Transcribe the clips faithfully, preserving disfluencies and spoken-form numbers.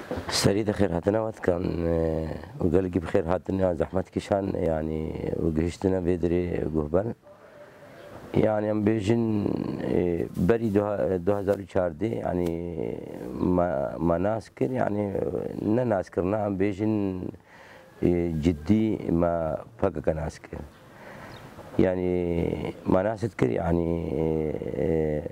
Serî de xêrhatina we dikan, e, û gelekî bi xêr hatin ya zehmet kişan, yanî û gihiştine vê dirê guhber. Yanî em bêjin, e, berî du, du hezar û çardeh, yanî me, me nas kir, yanî ne nas kirina, em bêjin, e, cidî me P K K nas kir. Yanî me nas dikir, yanî, e,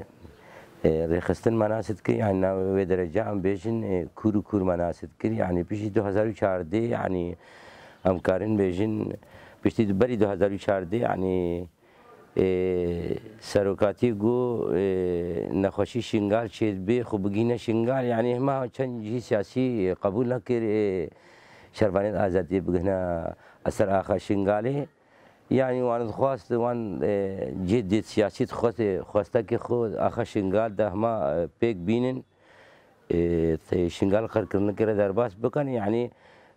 e, rêxistin me nas dikir, yanî na wê derece em bêjin, e, kûr û kûr me nas dikir, yanî piştî du hezar û çardeh, yanî em karin bêjin, piştî berî du hezar û çardeh, yanî, e, serokatî got, e, nexweşî Şingal çêdibe, xwe bigihîne Şingal, yanî hema çend cihî siyasî, e, qebûl nekir, e, şervanên azadiyê bigihine ser axa Şingalê. Yanî wan dixwest, wan, e, cêdê siyasî dixwest, e, xwestekê xwe axa Şingal de hema, e, pêk bînin, e, te Şingal qirkirinekê re derbas bikin. Yanî,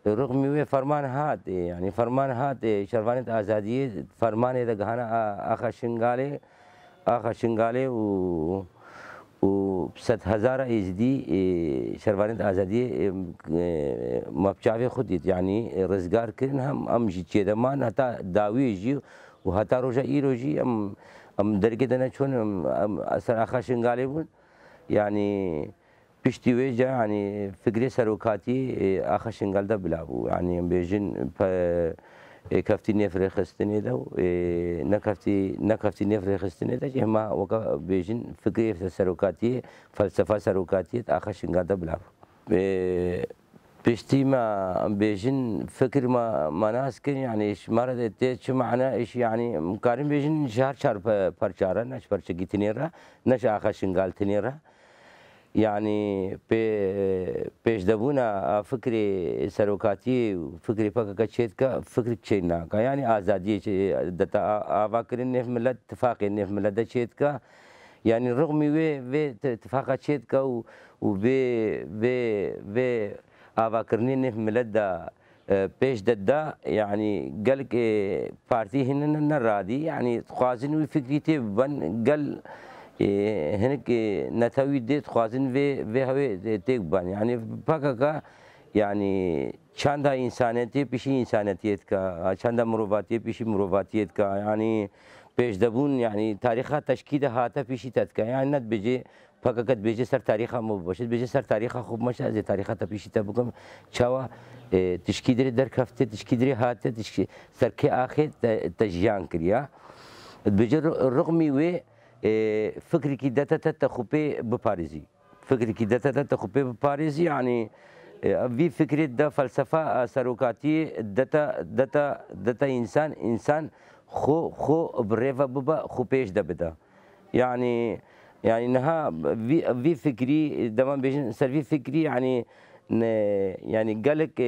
e, rixmî wê ferman hat, e, yanî ferman hat, e, şervanên azadiyê fermanê de gihana a-, axa Şingalê, axa Şingalê û û sedhezara êzdî, e, şervanên azadiyê, e, e, me bi çavê xwe dît, yanî, e, rizgar kirin, hem em jî çêdeman heta dawiyê jî û heta roja îro jî em, em dergê de neçûn, em, em ser axa Şingalê bûn. Yanî piştî wê ca, yanî fikrê serokatî, e, axa Şingal de bila bû. Yanî em bêjin pe-, e, keftî nêv rêxistinê de û, e, nekeftî, nekeftî nêv rêxistinê de jî hema weke bêjin fikrê serokatiyê, felsefa serokatiyê di axa Şingal de bila bû. E, piştî me bêjin fikir me, me nas kirin, yanî ji me re de tê çi mane, îş, yanî em karin bêjin ji her çar pe-, perça re, ne ji perçekî tinê re, ne ji axa Şingal tinê re. Yanî pê-, pêşdebûna a fikrê serokatiyê û fikrê P K K çêdike, fikrik çênaka. Yanî azadiyê çê-, deta a-, avakirin nêv milet, tifaqê nêv milet de çêdike. Yanî rixmî wê, vê ti-, tifaqa çêdike û, û vê, vê, vê avakirinê nêv milet de e, pêş de da, yanî gelek, e, partî hînine ne radî, yanî dixwazin wî fikrî tê biben, gel, e, hinek, e, netewî dê dixwazin vê, vê hewê, e, têk biben. Yanî P K K, yanî çanda însanetiyê pişî însanetiyê dike, çanda mirovatiyê pişî mirovatiyê dike, yanî pêşdebûn, yanî tarîxa teşkî de hate pişî te dike. Yanî ne dibêjê P K K dibêje ser tarîxa me bibaşe, dibêje ser tarîxa xwe bimeşe, ez ê tarîxa te pişî te bikim. Çawa, e, tişkî dirê derkefte, tişkî dirê hate, tişkî ser kê axê te, te jiyan kiriya. Dibêje ru-, rixmî wê, e, fikrekî dete te, te xwe pê biparêzî. Fikrekî dete te, te xwe pê biparêzî, yanî, e, vî fikrê de felsefa, e, serokatiyê dete, dete, dete însan, însan xwe, xwe bi rê ve bibe, xwe pêş de bide. Yanî, yanî niha vî, vî fikrî, dema bêjin ser vî fikrî, yanî ne, yanî gelek, e,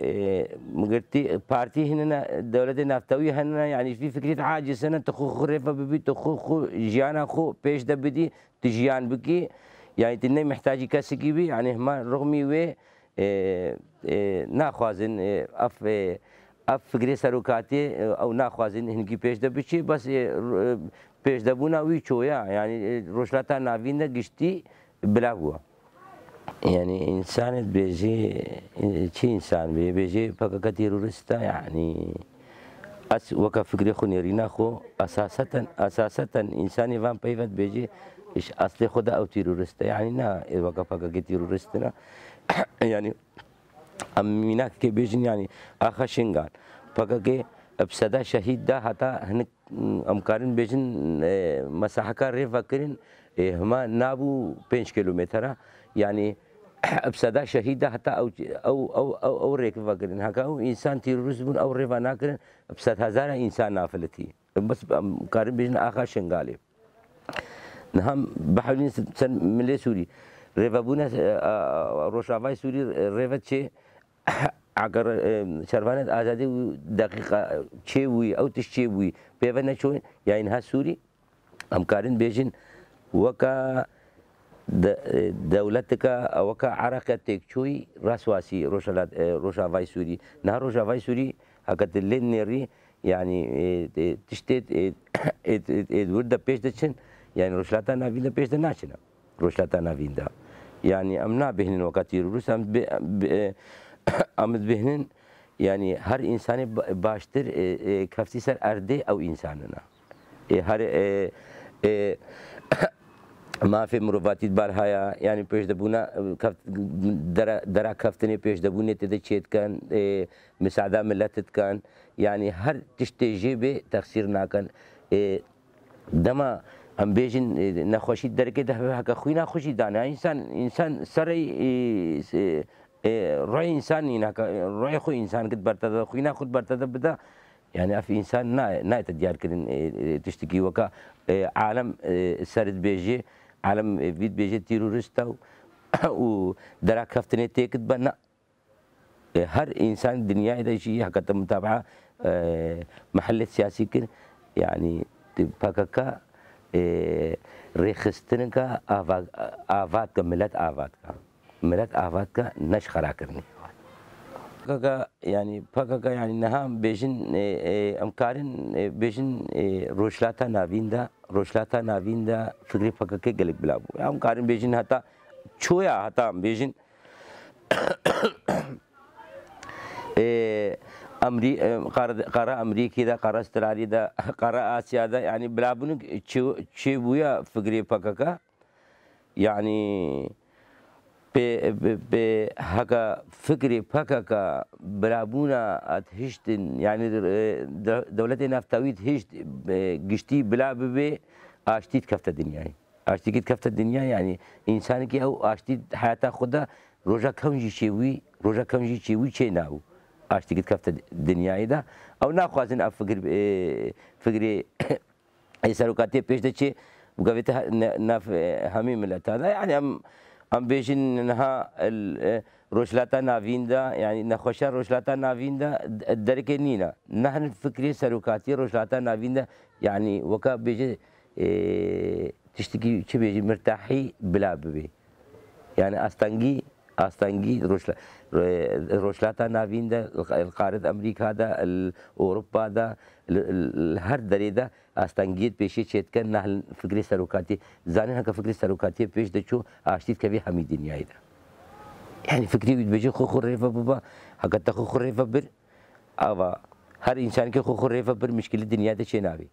e, girtî partî hînine, dewletê naftewî hînine, yanî ji vî fikrî de aciz hîne, tu xwe xwe rê ve bibî, tu xwe xwe jiyana xwe pêş de bidî, tu jiyan bikî, yanî tu ne mihtacî kesekî bî, yanî hema rixmî wê, e, e, naxwazin, e, ev, e, ev fikrê serokatiyê, e, ew naxwazin hinkî pêş de biçî, bes, e, ro-, e, pêşdebûna wî çoya, yanî, e, Rojhilata Navîn de giştî bila bû. Yanî însanê dibêjê, e, çi însan bê, bêjê P K K terorîst e, yanî ez weke fikrê xwe nêrîna xwe, esaseten, esaseten însanê van peyve dibêjê, ji eslê xwe de ew terorîst e. Yanî na, e, weke P K K terorîst ne. Yanî em mînakekê bêjin, yanî axa Şingal, P K K bi seda şehîd da, heta hinek, em karin bêjin, e, mesaheka rê vekirin, e, hema nabû pênc kilometre, yanî bi seda şehîd da, heta ew, ew, ew, ew, ew rêk vekirin. Heke ew însan terorîst bûn, ew rê ve nakirin, bi sedhezara însan nafilitî. Bes em karin bêjin axa Şingalê. Niha bihewlîn ser milê Sûrî. Rêvebûna, e, e, Rojavayê Sûrî, e, rêve çê, eger, e, şervanê azadî û deqîqa çê bûyî, ew tişt çê bûyî, pê ve neçûyî, yanî niha Sûrî, em karin bêjin, weka de, e, dewletika, weka Iraqê têkçûyî, rastwasî Rojhilat, e, Rojavayê Sûrî. Niha Rojavayê Sûrî, heke tu lê nêrî, yanî, e, e, tiştê, e, e, e, e, wir de pêş de çin, yanî Rojhilata Navîn de pêş de naçine. Rojhilata Navîn de. Yanî em nabêhnin weka terorîst, em bi, bi, em dibêhnin, yanî her însanê ba-, baştir, e, e, keftî ser erdê ew însan in. E, her, e, e, mafê mirovatî di bar haya, yanî pêşdebûna, e, keft-, dera, dera keftinê pêşdebûnê tê de çêdikin, e, misaada milet dikin. Yanî her tiştê jê bê texsîr nakin. E, Dema em bêjin, e, nexweşî derkê de hebe heke xwîna xwe jî dane. Însan, însan serê, e, e, e, rê însan nîne heke, e, rê xwe însan kit berte de, xwîna xwe berte de bide. Yani ev însan na-, nayete diyar kirin, e, e, tiştekî weka, e, alem, e, ser dibêje, alem, e, vî dibêje terorîst e û, û dera keftinê têkit be, na. E, her însan dinyayê de jî heke te mutabaa, e, mehellê siyasî kir, yanî P K K, e, rêxistinika ava-, ava dike, milet ava dike. Milet ava dike, ne ji xera kirinê. P K K, yanî P K K, yanî niha em bêjin, e, e, em karin, e, bêjin, e, Rojhilata Navîn de, Rojhilata Navîn de fikrê P K K gelek bila bû. Em karin bêjin heta çoya, heta em bêjin, Ê, Emrî-, e, qar-, qara Emrîkî de, qara Astralî de, qara Asya de, yanî bilabûn çi-, çêbûya fikrê P K K. Yanî pê, pê, pê heka fikrê P K K bilabûna at hiştin, yanî, e, de-, dewletê naftewî hişt, e, giştî bila bibê, aştî dikefte dinyayê. Aştî dikefte dinya, yanî însanekî ew aştî heyata xwe de roja kewm jî çêbûyî, roja kewm jî çêbûyî çê nabû. Aştî dikefte dinyayê de. Ew naxwazin ev fikir, e, fikrê ê serokatiyê pêş de çê bikevite he-, ne-, nav, e, hemî mileta de. Yanî em, em bêjin niha el, e, Rojhilata Navîn de, yanî nexweşiya Rojhilata Navîn de d-, derkê nîne. Nehn fikrê serokatiyê Rojhilata Navîn de, yanî weka bêje, e, tiştekî çi bêjî, mirtahî bila bibê. Yani astengî, astengî Rojhila-, Ro-, Rojhilata Navîn de, li, li qaret Amerîka de, li Ewropa de, li, li, li her derê de astengiyê pêşê çêdike, nah fikrê serokatî. Zanin heke fikrê serokatiyê pêş de çû, aştî dikevî hemî dinyayê de. Yani fikrê wî dibêje xwe xwe rêve biba, heke te xwe xwe rêve bir, ava her însanekî xwe xwe rêve bir, mişkilî dinyayê de çê nabî.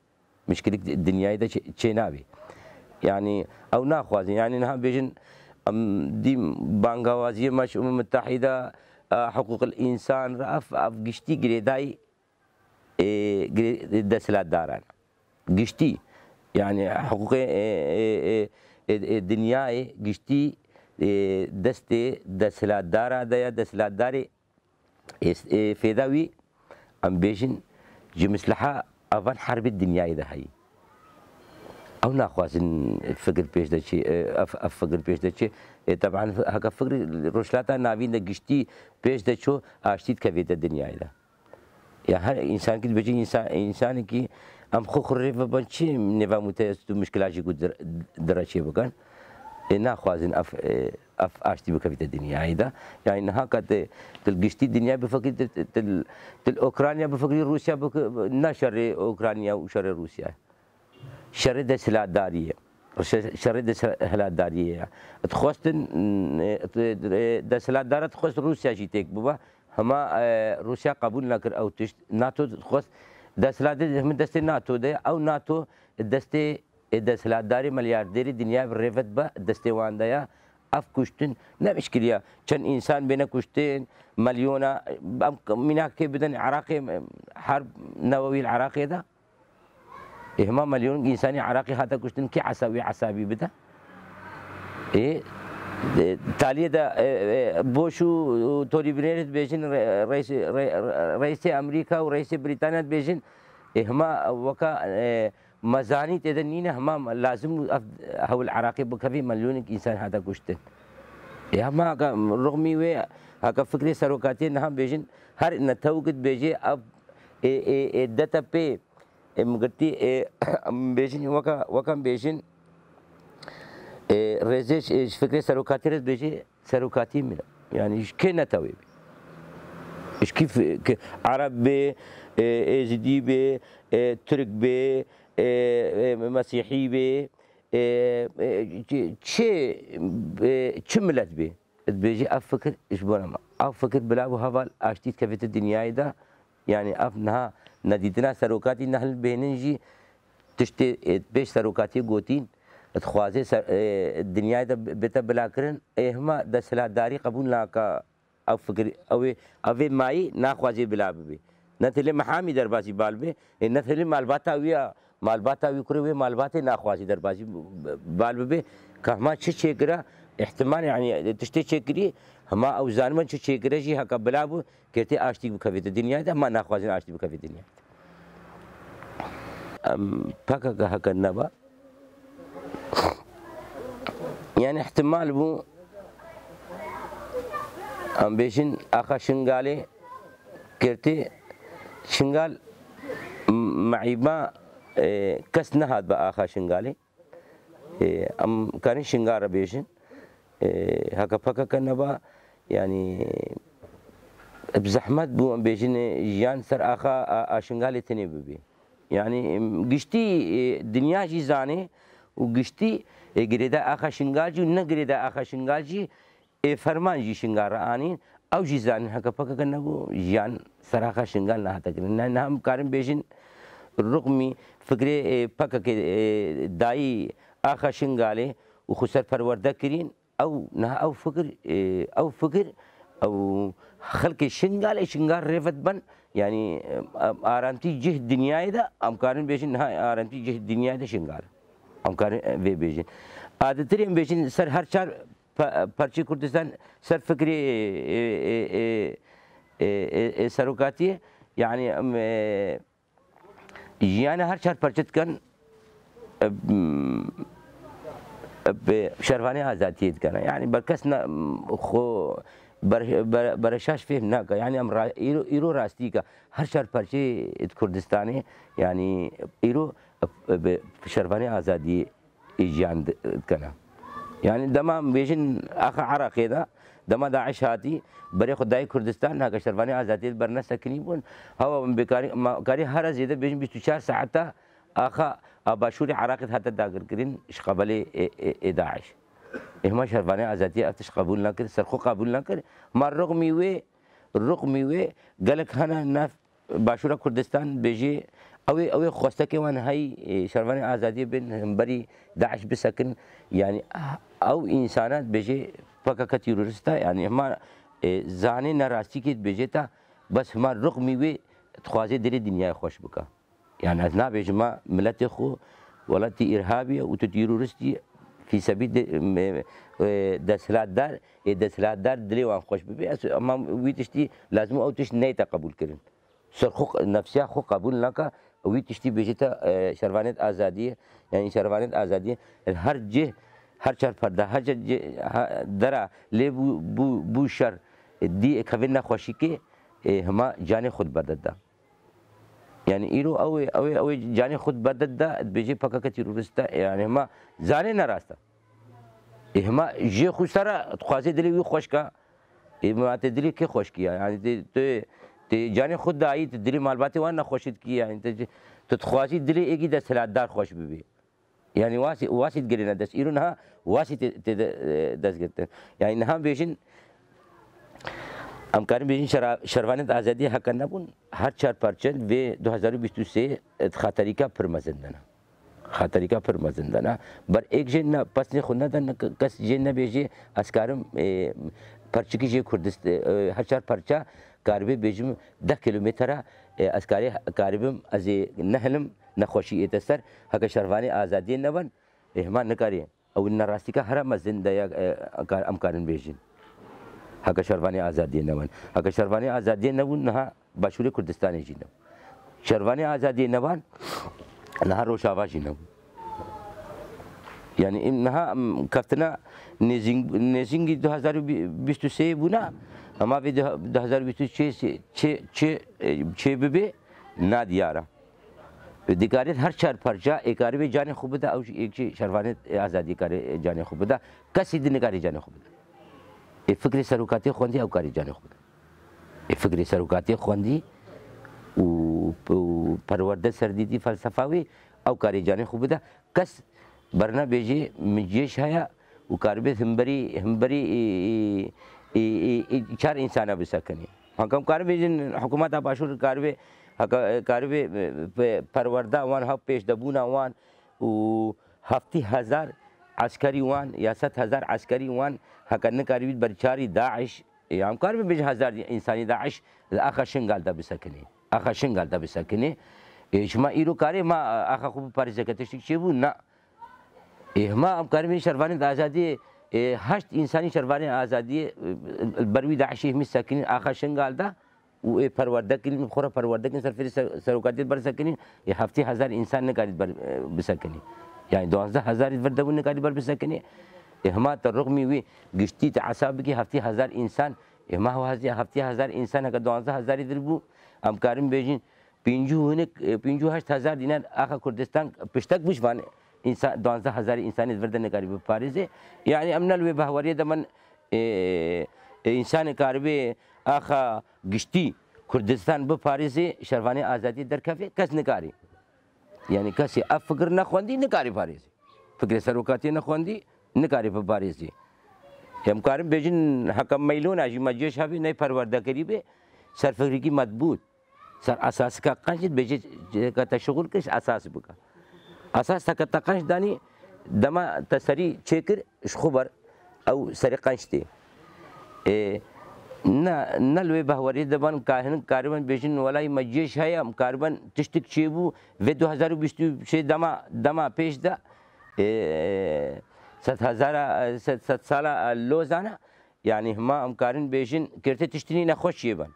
Mişkilîk di-, dinyayê de çê, çê nabî. Yanî ew naxwazin. Yanî niha bêjin, em dîm bangawaziyê me ji Umem Mutehîde, e, hiqûqil însan re, ev, ev giştî girêdayî, e, girê-, desthilatdaran. Giştî. Yanî hiqûqê, e, e, e, e, e, dinyayê giştî, e, destê desthilatdara de ye, desthilatdarê Ê, ê, fêda wî, em bêjin, ji misliha evan herbê dinyayê de heyî. Ew naxwazin fikir pêş de çê, e, ev, ev fikir pêş de çê. E, teban heke fikir Rojhilata Navîn de giştî pêş de çû, aştî dikevête dinyayê de. Ya her însankî dibêje însan, însanekî em xwe xwe rê vebin çi nêva muteyes tu mişkila jî ku dir-, dire çê bikin. Ê naxwazin ev, e, ev aştî bikevîte dinyayê de. Yani niha ka te, til giştî dinya bifikirî, til, til, til Ukrayna bifikirî, Rûsya bik-, ne şerê Ukrayna û şerê Rûsya. Şerê desthilatdariyê. Şe-, şerê desthilatdariyê ye. Dixwestin, e, e, desthilatdara dixwest Rûsya jî têk bibe. Hema, e, Rûsya qebûl nekir ew tişt. NATO dixwest desthilatê hemî destê NATO de ye. Ew NATO destê ê desthilatdarê, milyardêrê dinya bi rêve dibe destê wan de ya. Ev kuştin ne mişkil ya. Çend însan bêne kuştin, milyona, em mînakê bidin Iraqê, herb newewî li Iraqê de. Ê hema milyonîk însanî Iraqê hate kuştin, kî esabî esabî bide? Ê, e, taliyê de, e, e, Boş û, û Tony Blairê dibêjin re-, reîsê, re-, re-, reîsê Amerîka û reîsê Brîtanya dibêjin, ê hema weka, e, mezanî tê de nîne, hema lazim û ev hewl Iraqê bikevî, milyonîk însan hate kuştin. Ê hema heke rixmî wê, heke fikrê serokatiyê niha bêjin, her netewk dibêje ev, ê, ê, ê, D T P, ê, min girtî, ê, em bêjin, weka, weka em bêjin, ê, rêzê ji, ji fikrê serokatiyê re dibêje, serokatî min e. Yani ji kê netewê bê? Ji kî fi-, ki Ereb bê, ê, Êzidî bê, ê, Tirk bê, ê, ê, Mesîhî bê, e, e, çi, çi, e, çi milet bê. Dibêjî ev fikir ji bo me. Ev fikir bila bû heval aştî dikevîte dinyayê de. Yanî ev niha nedîtina serokatî nehil bêhnin jî tiştê, e, pêş serokatiyê gotîn, dixwaze ser, e, dinyayê de bête bilakirin. Ê hema desthilatdarî qebûl naka. Ew fikir, ew ê, ev ê mayî naxwazê bila bibe. Ne dilê Mihamî derbasî bal be, ê ne dilê malbata wî ya, malbata wî kurê wê malbatê naxwazî derbasî bal bibe. Ka hema çi çêkira, îhtimal, yanî tiştê çêkirî, hema ew zanibin çi çêkire jî heka bila bû, kertê aştî bikevîte dinyayê de, hema naxwazin aştî bikevîte dinyayê de. Em P K K heke neba, Yanî ihtimal bû, em bêjin axa Şingalê girtî, Şingal m-, meîba, e, kes nehat be axa Şingalê. E, em karin Şingal re bêjin. E, heke P K K neba, yanî bi zehmet bû, em bêjin, e, jiyan ser axa a, a Şingalê tenê bibî. Yanî, em, giştî, e, dinya jî zanê û giştî, e, girêdayî axa Şingal jî û ne girêdayî axa Şingal jî, e, ferman jî Şingal re anîn. Ew jî zanîn heke P K K nebû, jiyan ser axa Şingal nehate kirin. Ne, niha em karin bêjin, ruqmî fikrê, e, P K K, e, dayî axa Şingalê û xwe ser perwerde kirîn. Ew, niha ew fikir, e, ew fikir, ew xelkê Şingalê, Şingal rêve diben, yanî, e, aramtî cih dinyayê de, em karin bêjin, niha aramtî cih dinyayê de Şingal. Em karin, e, vê bêjin. Aditirê em bêjin, ser her çar pe-, perçê Kurdistan, ser fikrê, e, e, e, e, e, e, serokatiyê, yanî, em, e, Jiyana her çar parçe dikin, e, e, bi şervanê azadiyê dikene. Yanî berkes ne, xwe ber-, ber-, bereşaş fêhm nake. Yanî em ra-, îro, îro rastî ke her çar parçeyê di Kurdistanê, yanî îro, e, bi şervanê azadiyê ê jiyan di-, dikene. Yanî dema em bêjin axa Iraqê de, dema DAIŞ hatî, berê xwe dayî Kurdistan, heke şervanê azadiyê li ber nesekinî bûn, hewa em bêkarî, ma karî here zêde bêjin bîst û çar saeta axa a başûrê Iraqê dihate dagirkirin ji qebelê ê, ê, ê DAIŞ. Ê hema şervanê azadiyê ev tişt qebûl nekir, ser xwe qebûl nekir. Ma ruqmî wê, ruqmî wê gelek hene nav Başûra Kurdistan bêjê, ew ê, ew ê xwestekê wan hey, e, şervanê azadiyê bên hemberî DAIŞ bisekin. Yanî, ew însana dibêjê P K K terorîst e. Yanî, hema, e, zanê ne rastîkê dibêjê te, bes hema ruqmî wê dixwaze dilê dinyayê xweş bike. Yanî, ez nabêjim ma miletê xwe welatî îrhabî ye û tu terorîstî fîsebî de, me, e, desthilatdar, ê desthilatdar dilê wan xweş bibe. Ez, ama wî tiştî lazim ew tişt neyte qebûl kirin. Ser xwe, nefsiya xwe qebûl nake, wî tiştî bêje te, e, şervanêt azadiyê, yanî şervanêt azadiyê, e, her cih, her çar perde, her cih, ha, dera lê bû, bû, bû şer, e, dî, e, kevin nexweşîkê, e, hema canê xwe di berde da. Yanî îro ew ê, ew ê, ew ê canê xwe di berde da, dibêje P K K terorîst e, yanî hema zanê ne rast e. Ê hema jê xwe sere dixwaze dilê wî xweş ka, Ê, ma te dilê kê xweş kiya? Yanî te, te, te canê xwe dayî, te dilê malbatê wan nexweş dikî, yanî te, tu dixwazî dilê êkî desthilatdar xweş bibî. Yanî wasî, wasî digirîne dest. Îro niha wasî tê, tê de, e, dest girtin. Yanî niha bêjin, em karin bêjin şera-, şervanên azadiyê heke nebûn, her çar parçe vê du hezar û bîst û sê di xaterîka pir mezin de ne. Xaterîka pir mezin de ne. Ber êk jê ne, pesnê xwe nede, ne ke-, kes jê nebêjê, ez karim, e, perçikî jê Kurdist-, e, her çar perça karibê bêjim deh kilometre, e, ez karê, karibim, ez ê nehilim, nexweşî ê te ser, heke şervanê azadiyê nebin, e, hema nikarî. Ew ne rastîka here mezin de ye, e, ka-, em karin bêjin. Heke şervanê azadiyê nebin. Heke şervanê azadiyê nebûn, niha Başûrê Kurdistanê jî nebû. Şervanê azadiyê neban, niha Rojava jî nebû. Yanî, em niha, em, keftina nêzîng-, nêzîngî du hezar û bîst û sê bûna, hema vê du-, du hezar û bîst û çê çê, çê, çê, e, çê bibê, nadiyar e. Dikarê her çar parça ê karibê canê xwe bide, ew jî êk jî şervanê azadiyê karê canê xwe bide. Kesî din nikarê canê xwe bide. Ê fikrê serokatiyê xwendî, ew karê canê xwe bide. Ê fikrê serokatiyê xwendî û, û perwerde ser dîtî, felsefa wî, ew karê canê xwe bide. Kes Berna bêjî mijêş heye û karibê himberî, himberî, ê, ê, ê, ê, ê, çar însana bisekinî. Haka em karin bêjin, hikûmeta Başûr karibê, haka, karibê, e, pe-, perwerda wan, ha pêşdebûna wan û heftî hezar eskerî wan ya sed hezar eskerî wan haka nikarîbît ber çarî DAIŞ. Ê, em karibin bêjin hezar însanî DAIŞ li axa Şingal de bisekinî. Axa Şingal de bisekinî. Ê, şima îro karê ma axa xwe biparêze ke tiştik çêbû? Na. Ê, hema em karibin şervanên azadiyê, ê, heşt însanî şervanên azadiyê, ê, li ber wî DAIŞê hemî sekinîn axa Şingal de û ê perwerde kirin, xwe re perwerde kirin, ser firê ser-, serokatiyê ber sekinîn, ê, heftê hezar însan nikarît ber, e, bisekinî. Yani duwazdeh hezarî vir debûn nikarît ber bisekinî. Ê, hema te rixmî wî giştî te hesab bikî, heftê hezar însan, ê, ma hewazî heftê hezar însan heke duwazdeh hezarî vir bû, em karin bêjin, pêncî û hinek, e, pêncî û heşt hezar dînar axa Kurdistan piştek bû ji van însan, duwazdeh hezar însanê di vir de nikarî biparêzê. Yani em ne li wê behweriyê de min, e, e, însanê karibê axa giştî Kurdistan biparêzê, şervanê azadiyê derkevê, kes nikarî. Yani kesê ev fikir nexwendî, nikarî parêzê. Fikrê serokatiyê nexwendî, nikarî biparêzê. Em karin bêjin heke meylona jî me cêş hebî, ney perwerdekerî bê, ser fikrikî medbût. Ser esasika qenc dibêje, ka te şixul kir, esas bike. Esas te ke te qenc danî, dema te serî çêkir, ji xwe ber ew serî qenc tê. Ê, ne, ne li wê behwerî de ban ka hin karibin bêjin, welay me cêş heye, em karibin tiştik çêbû, vê du hezar û bîst û şêş dema, dema pêş de, ê, sed hezara, sed, sed sala, e, Lozana, Yani hima em karin bêjin, girtê tiştî nîne xweş çêbin.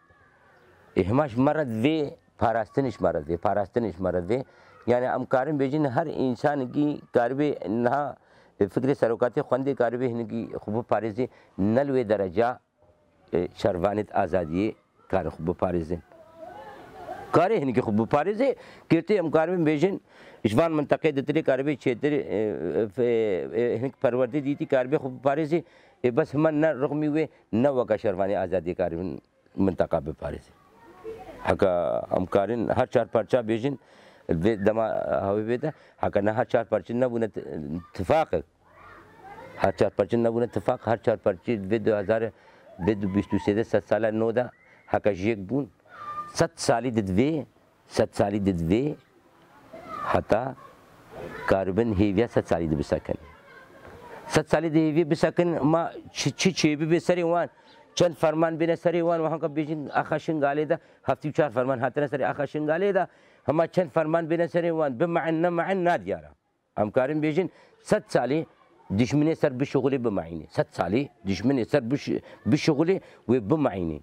Ê, hima ji me re divê parastin ji me re divê, parastin ji me re divê. Yani em karin bêjin, her însanekî karibê niha, e, fikrê serokatê xwendê karibê hinekî xwe biparêzê, ne li wê dereca, e, şervanê azadiyê karê xwe biparêzin. Karê hinekî xwe biparêzê, girtê em karibin bêjin, ji van minteqê di tirê karibê çêtir, e, e, e, hinek perwerdê dîtî karibê xwe biparêzê, ê, bes hima ne rixmî wê, ne weke şervanê azadiyê karibin minteqa biparêzin. Heke em karin her çar parça bêjin, vê dema hewê vê de, heke ne her çar parçe nebûne ti-, tifaqek. Her çar parçe nebûne tifaq, her çar parçe vê du hezar, vê du bîst û sê de sed sala nû de heke ji yek bûn. Sed salî di divê, sed salî di divê heta karibin hêviya sed salî di bisekin. Sed salî di hêviyê bisekin, ma çi, çi çêbibe serê wan, çend ferman bêne serê wan, wan ka bêjin axa Şingalê de, heftê û çar ferman hatine serê axa Şingalê de, hema çend ferman bêne serê wan, bime'in, neme'in, nadiyara. Em karin bêjin, sed salî dijminê ser bişuxulê bime'înê. Sed salî dijminê ser biş-, bişuxulê wê bime'înê.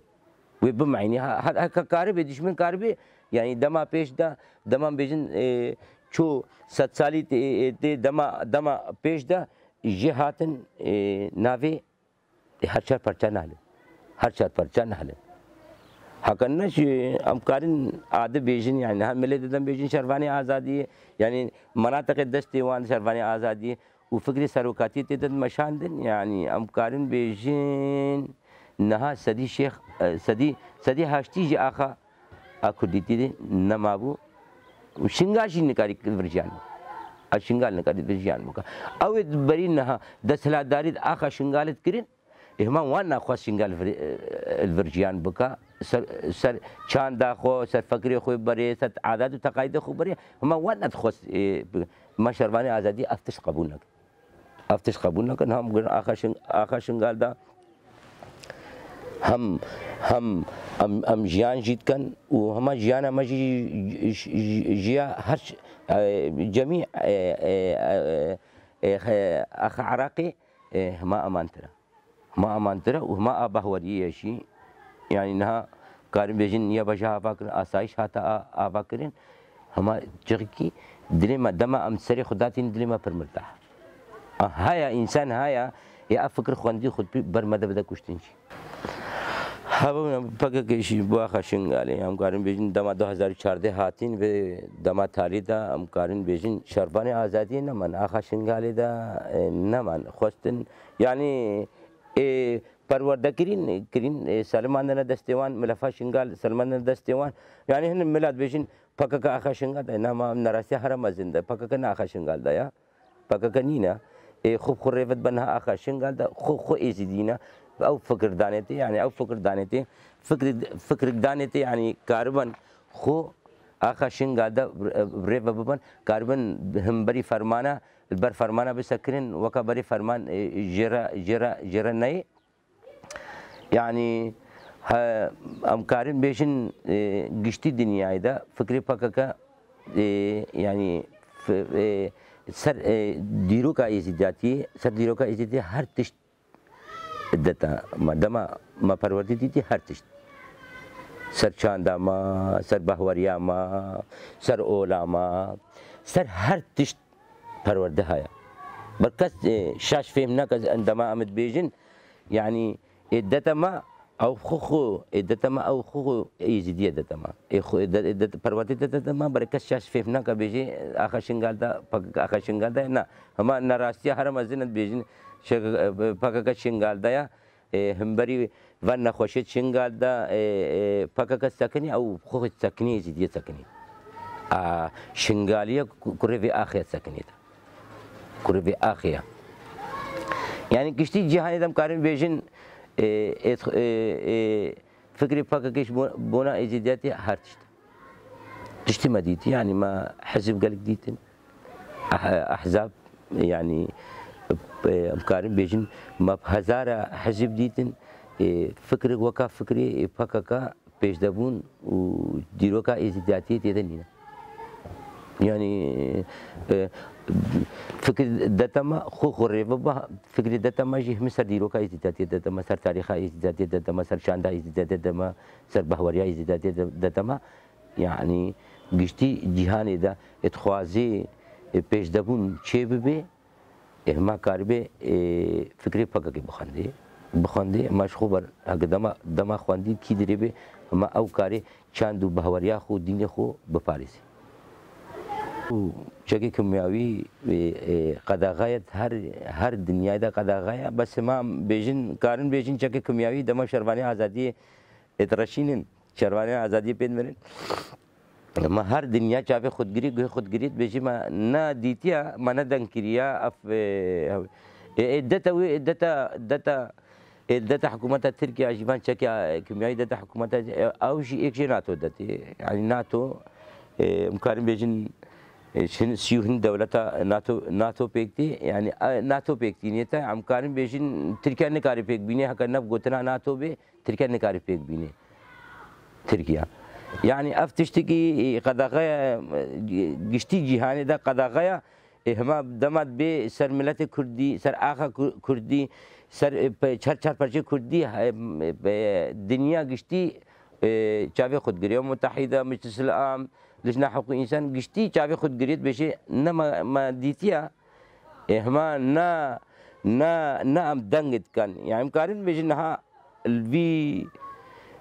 Wê bime'înê. Ha, ha, heke karibê, dijmin karibê, yani dema pêş de, dema bêjin, e, çû sed salî tê, e, tê dema, dema pêş de jê hatin, e, navê Ê, her çar parça nahilin. Her çar parça nahilin. Haka ne jî em karin adi bêjin, yani niha milê didin bêjin şervanê azadiyê, yani menateqê destê wan şervanê azadiyê û fikrê serokatiyê tê de meşandin, yani em karin bêjin niha sedî şêx, e, sedî, sedî heştî jî axa a Kurdîtî de nemabû. Û Şingal jî nikarî vir jiyan bike. A Şingal nikarî vir jiyan bike. Ew ê berî niha desthilatdarî di axa Şingalê dikirin, ê hema wan naxwest Şingal vir, e, li vir jiyan bike. Ser, ser çanda xwe, ser fekrê xwe berê, ser adat û teqayîdê xwe berê, hema wan nedixwest, e, bi-, me şervanê azadî ev tişt qebûl nekin. Ev tişt qebûl nekin. Hem gir axa Şin-, axa Şingal de hem, hem em, em jiyan jî dikin û hema jiyana me jî ji-, ji-, jiya her ş-, e, cemî, e, e, e, e, e, axa Iraqê, e, hema emantir e. Hema emantir e û hema a behweriyê ye jî. Yani niha karin bêjin ya beja ava kirin, asayîş hate a-, ava kirin. Hema cixikî dilê me, dema em serê xwe datînin, dilê me pir mirtah. A, haya însan haya, ya ev fikir xwendî xwe ber me de bide kuştin jî. Hebûna P K K jî bi axa Şingalê, em karin bêjin dema du hezar û çardeh hatin vê dema talî de, em karin bêjin şervanê azadiyê neman, axa Şingalê de, e, neman. Xwestin, yani, e, perwerde kirin, kirin, e, selimandine destê wan, milefa Şingal selimandine destê wan. Yani hin milat bêjin P K K axa Şingal de, nema nerastiya here mezin de, P K K ne axa Şingal de ya. P K K nîne. Ê xwe xwe rêve dibe niha axa Şingal de xwe xwe Êzidî ne. Ew fikir danê tê, yanî ew fikir danê tê. Fikir, fikir danê tê, yanî kariben xwe axa Şingal de bi rêve bibin, kariben himberî fermana, li ber fermana bisekirin, weka berê ferman, e, jê re, jê re, jê re neyê. Yanî, he, em karin bêjin, e, giştî dinyayê de fikrê P K K, e, yanî, f-, e, ser, e, dîroka Êzîdiyatiyê, ser dîroka Êzîdiyê her tişt dete me. Dema me perwerdî dîtî her tişt. Ser çanda me, ser bahweriya me, ser ola me, ser her tişt perwerde heye. Ber kes, e, şaş fêm nake, endama em dibêjin, yanî, ê dete me, ew xwe xwe, ê dete me, ew xwe xwe, êzîdiyê dete me. Ê xwe, ê de-, ê de-, perwerdê de dete me, ber kes şaş fêm nake bêjê, axa Şingal de, P K K axa Şingal de, na. Hema nerastiya here mezin dibêjin, şek-, e, P K K Şingal de ya, e, himberî van nexweşê Şingal de, e, e, P K K sekinî, ew xwe sekinî, êzîdiyê sekinî. A, Şingaliye ku-, kurê vê axê sekinî de. Kurê vê axê ya. Yanî giştî cîhanê de em karin bêjin, e, e, e, e, fikrê P K K ji bo-, bona êzîdiyatê her tişt. Tiştî me dît, yanî me hizib gelek dîtin. Eh-, ehzab, yanî, e, em karin bêjin, me bi hezara hizib dîtin, e, fikrek weka fikrê, e, P K K pêşdebûn û dîroka êzîdiyatiyê tê de nîne. Yanî, e, fikir dete me xwe xwe rê bibe, fikrê dete me jî hemî ser dîroka êzîdiyatiyê dete me, ser tarîxa êzîdiyatiyê dete me, ser çanda êzîdiyatiyê dete me, ser bahweriya êzîdiyatiyê de-, dete me. Yanî giştî cîhanê de dixwazê, e, pêşdebûn çê bibe, e, hema karibê, e, fikrê P K K bixwendê. Bixwendê, hema ji xwe ber, heke dema, dema xwendî kî dirê bê, hema ew karê çand û bahweriya xwe, dînê xwe biparêzê. Û çekê kimyawî, e, e, qedaxeye her, her dinyayê de qedaxeye, bes hema bêjin, karin bêjin çekê kimyawî dema şervanê azadiyê ê direşînin. Şervanê azadiyê pê dimirin. Ma her dinya çavê xwe digirî, guhê xwe digirî, dibêjî ma ne dîtiya, ma ne deng kiriya, ev, e, e, e, deta wê, deta, deta, e, deta hikûmeta Tirkiye jî van çekya, e, kimyayî deta hikûmeta, e, ew jî êk jê NATO detê. Yanî NATO, e, em karin bêjin, e, şin-, sî û hin dewleta NATO, NATO pêk tê. Yanî, e, NATO pêk tînê te, em karin bêjin Tirkiye nikare pêk bînê, heke ne bi gotina NATO bê, Tirkiye nikare pêk bînê. Tirkiye. Yanî ev tiştekî, e, qedexeya, e, giştî cîhanê de qedexeya, e, hema dema dibê ser miletê Kurdî, ser axa Ku-, Kurdî, ser, e, pe-, çar, çar parçeyê Kurdî, e, e, dinya giştî, e, çavê xwe digirê. Mutehîda, Meclisil Am, Lijna Hiqûq Însan, giştî çavê xwe digirê, dibêjê ne me, me dîtiya, e, hema na, na, na em deng dikin. Yani em karin bêjin niha vî,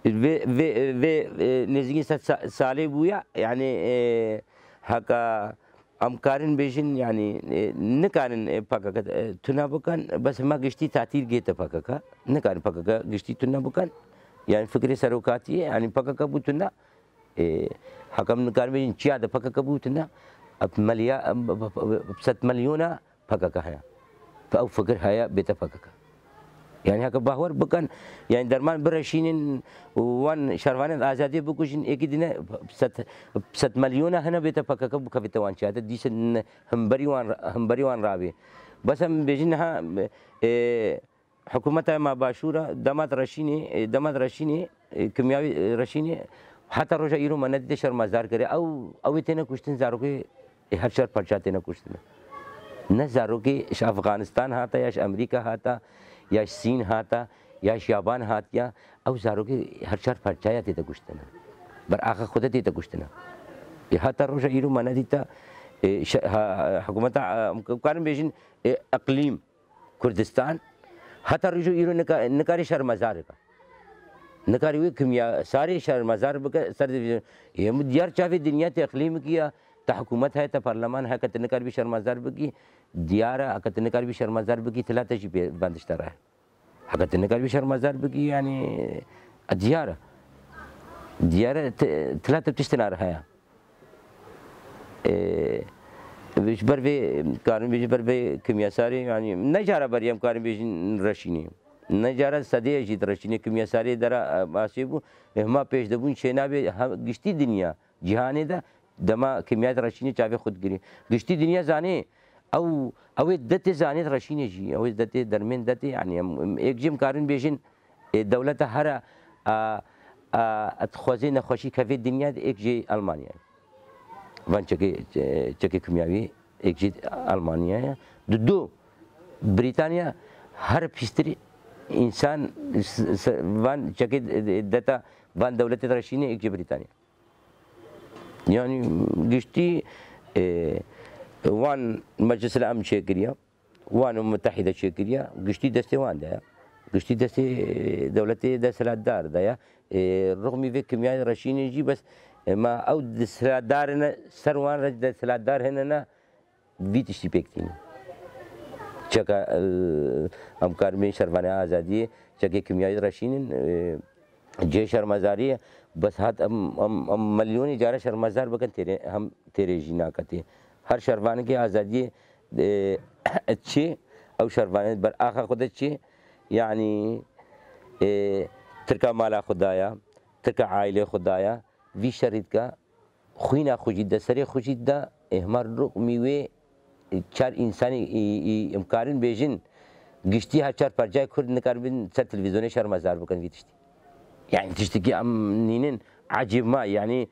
vê, vê, vê, e, nêzîkî sed sa-, salê bûye. Yani, e, heka em karin bêjin, yani, e, nikarin, e, P K K, e, tuna bikin, bes hema giştî tatîl gihête P K K. Nikarin P K K giştî tuna bikin. Yani fikrê serokatiyê, yani P K K bû tuna. E, heke em nikarin bêjin çiya de P K K bû tune, ev melya-, ev, ev, ev, ev sed milyona P K K heye. Tu ew fikir heye bête P K K. Yani heke bahwer bikin, yani derman bireşînin û wan şervanên azadiyê bikujin, êkî dîne sed, sed milyona hene bête P K K bikevite wan çiya de, dîse n-, hemberî wan, hemberî wan rabê. Bes em bêjin niha, e, Hikûmeta me başûr e, dema direşînê, e, dema direşînê, e, kimyawî, e, reşînê, heta roja îro me nedîte şermezar kire. Ew, ew ê têne kuştin, zarokê, e, her çar parça têne kuştin. Ne zarokê ji Afganistan hate, ya ji Amerîka hate, ya ji Sîn hate, ya ji Yaban hatiye. Ew zarokê her çar parçaya tête kuştin. Ber axa xwe de tête kuştin. E, heta roja îro me nedîte, e, şe-, ha, ha, hikûmeta, e, em karin bêjin, e, iqlîm. Kurdistan, heta roj û îro nika-, nikarî şermezar bike. Nikarî wê kimyasarê şermezar bike ser televîzyon. Yê min diyar çavê dinya te iqlîmikî ya, te hikûmet heye, te parleman heye, ke tu nikaribî şermezar bikî, diyar e, heke tu nikaribî şermezar bikî, tila te jî pê bendişte re. Heke tu nikaribî şermezar bikî, yanî, e, diyar e. Diyar e, ti-, tila te tiştina re heye. E, Ji ber vê, karin bêjin, ber vê kimyasarê, yanî ne cara berî em karin bêjin reşînê. Ne cara sedê jî direşînê, kimyasarê dera, e, asê bû. Hema pêşdebûn çênabê, he-, giştî dinya, cîhanê de dema kimyayê direşînê çavê xwe digirî. Giştî dinya zanê, ew, ew ê detê zanê direşînê jî, ew ê detê dermên detê, yanî em, em, êk jî em karin bêjin, e, dewleta here, a, a, dixwazê nexweşî kevê dinya de êk jê Elmanyayê. Van çekê, çekê kimyawî êk jî Elmanyayê. Di du Brîtanya her pîstirî însan s-, s-, van çekê deta van dewletê de reşînê êk jî Brîtanya. Yanî giştî, e, wan meclis li em çêkiriye. Wan û Mutehîde çêkiriye, giştî destê wan de ye. Giştî destê, e, dewletê desthilatdar de ye. E, rixmî vê kimyayê reşînê jî bes, e, ma ew desthilatdar hene, ser wan re desthilatdar hene ne, vî tiştî pêk tînin. Çeka, e, em karin bên şervanê azadiyê, çekê kimyayê reşînin, e, cihê şermezariyê, bes hat em, em, em milyonê cara şermezar bikin, têrê, hem têrê jî naketê. Her şervanekê azadiyê, e, çi, ew şervanê ber axa xwe de çi, yanî, e, tirka mala xwe daya, tirka aîlê xwe daya, vî şerî dika, xwîna xwe jî de, serê xwe jî de, ê hema rûqmî wê çar însanî, î, î, em karin bêjin, giştî her çar parçayê Kurd nikaribin ser televîzyonê şermezar bikin vî tiştî. Yani tiştekî em nînin ecêb ma, yani,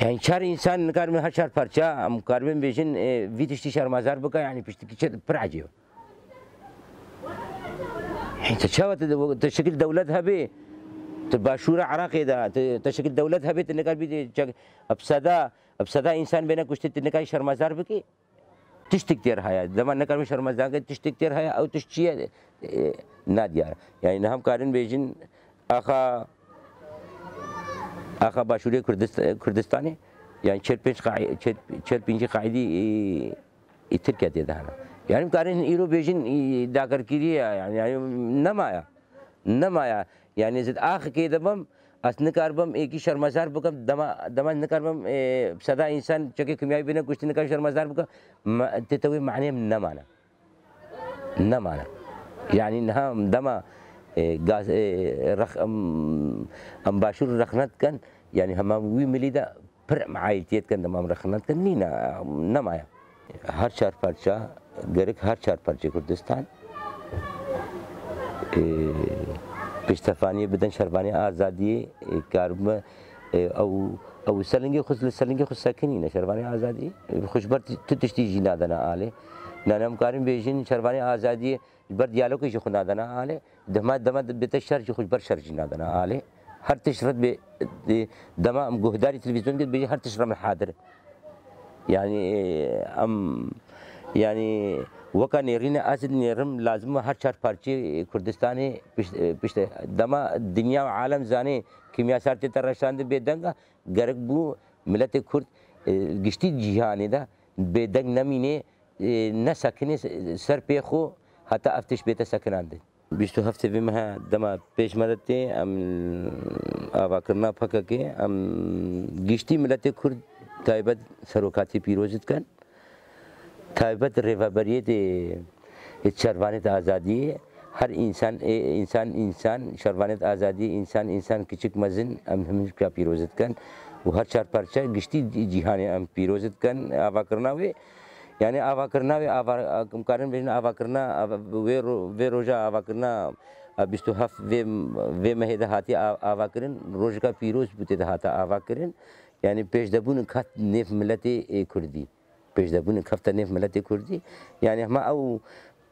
yani çar însan nikaribin her çar parça, em karibin bêjin, e, vî tiştî şermezar bike, yani piştekî çi pir ecêb. Hey, tu çawa tu, tu şekil dewlet hebê, tu başûra Iraqê de, tu, tu şekil dewlet hebê, tu nikar bî çek, bi seda, bi seda însan bêne kuştî, tu nikar şermezar bikî. Tiştik têr haya, dema nikar şermezar bikî, tiştik têr haya, ew tişt çi ye? E, nadiyar. Yani niha em karin bêjin, axa, axa başûrê Kurdist-, Kurdistanê, yani çel pênc qai-, çel, çel pêncî qaîdî, e, ê Tirkiye tê de hene. Yani em karin îro bêjin, ê, dagirkirî ye, yani, yani nemaye. Nemaye. Yani ez axikê de bim, ez nikaribim êkî şermezar bikim, dema, dema nikaribim, ê, bi seda însan çekê kimyayî bêne kuştin, nikaribim şermezar bikim, me, tê te wê manê min nemane. Nemane. Yani niha dema, ê, gaz, ê, rex-, em, em başûr rexne dikin, yani hema wî milî de pir em aîtiyet dikin, dema em rexne dikin, nîne, nemaye. Her çar parça, gerek her çar parçê Kurdistan, ê, piştefaniyê bidin şervanê azadiyê, ê, karibime, ê, ew, ew selingê xwe, li selingê xwe sekinîne şervanê azadiyê. Ê, xwe ji ber ti-, tu tiştî jî nadene alê. Nane em karin bêjin şervanê azadiyê, ji ber diyalogê jî xwe nadene alê. Dema, dema bête şer jî xwe ji ber şer jî nadene alê. Her tişt red bê, dema em guhdarî televîzyonê dibêjin, her tişt re min hadir. Yani, em, yani, weka nêrîne ez nêrim lazim e her çar parçeyê Kurdistanê pişt, pişt, dema dinya û alem zanê kimyasar tête reşandin bê denga, gerek bû miletê Kurd, e, giştî cîhanê de bê deng nemînê, e, nesekinê ser pê xwe heta ev tişt bête sekinandin. Bîst û heftê vê mehe dema pêş me de tê, em avakirina P K K, em giştî miletê Kurd taybet serokatî pîroz dikin. Taybet rêveberiyê dê, ê, şervanê de azadiyê, her însan, ê, însan, însan, şervanê de azadiyê, însan, însan, kiçik, mezin, em hemî pîroz dikin. Û her çar parçe giştî cîhanê em pîroz dikin, avakirina wê. Yani avakirina wê, ava, em karin bêjin avakirina, ava, wê ro-, vê roja avakirina, a, bîst û heft vê, vê mehê de hatiye a-, avakirin, rojeka pîroz bû tê de hate avakirin. Yani pêşdebûn kat nêv miletê, ê, Kurdî. Pêşdebûn kefte nêv miletê Kurdî. Yani hema ew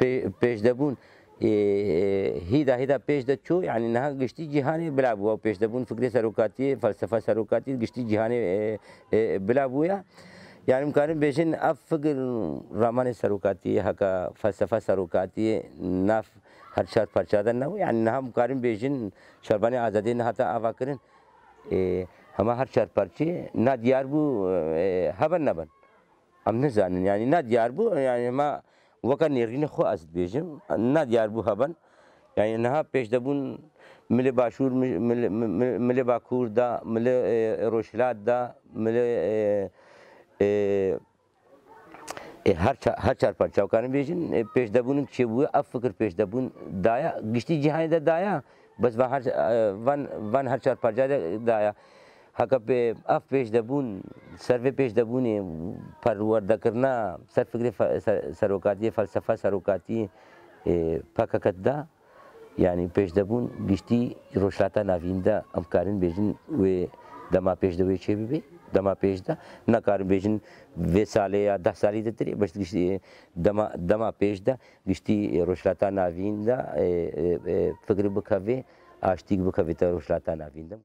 pê-, pêşdebûn, e, e, hîda hîda pêş de çû, yani niha giştî cîhanê bila bû. Ew pêşdebûn fikrê serokatiyê, felsefa serokatiyê giştî cîhanê, e, e, bila bûye. Yani em karin bêjin ev fikir ramanê serokatiyê, heke felsefa serokatiyê nav her çar parça de nebû. Yani niha em karin bêjin şervanê azadiyê nehate avakirin. E, hema her çar parçeyê nadiyar bû, e, heben nebin. Em nizanin, yani nadiyar bû, yani hema weke nêrînê xwe ez dibêjim, nadiyar bû heben. Yani niha pêşdebûn milê Başûr, mi-, milê, mi-, mi-, milê Bakur da, milê, e, Rojhilat da, milê, e, e, E, her, ça- her çar parça, karin bêjin, e, pêşdebûn çêbûye, ev fikir pêşdebûn daya, giştî cîhanê de daya, bes van her, e, van, van her çar parça de daya. Heke pê, ev pêşdebûn, ser vê pêşdebûnê, perwerdekirina ser fikrê fe- ser- serokatiyê, felsefa serokatiyê, e, P K K da, yanî pêşdebûn giştî Rojhilata Navîn de em karin bêjin wê dema pêş de wê çê bibe, dema pêş de. Nekarin bêjin vê salê ya deh salî de tirê, bes giştî dema, dema pêş de giştî Rojhilata Navîn de, e, e, e, fikir bikeve, aştîk bikeve te Rojhilata Navîn de.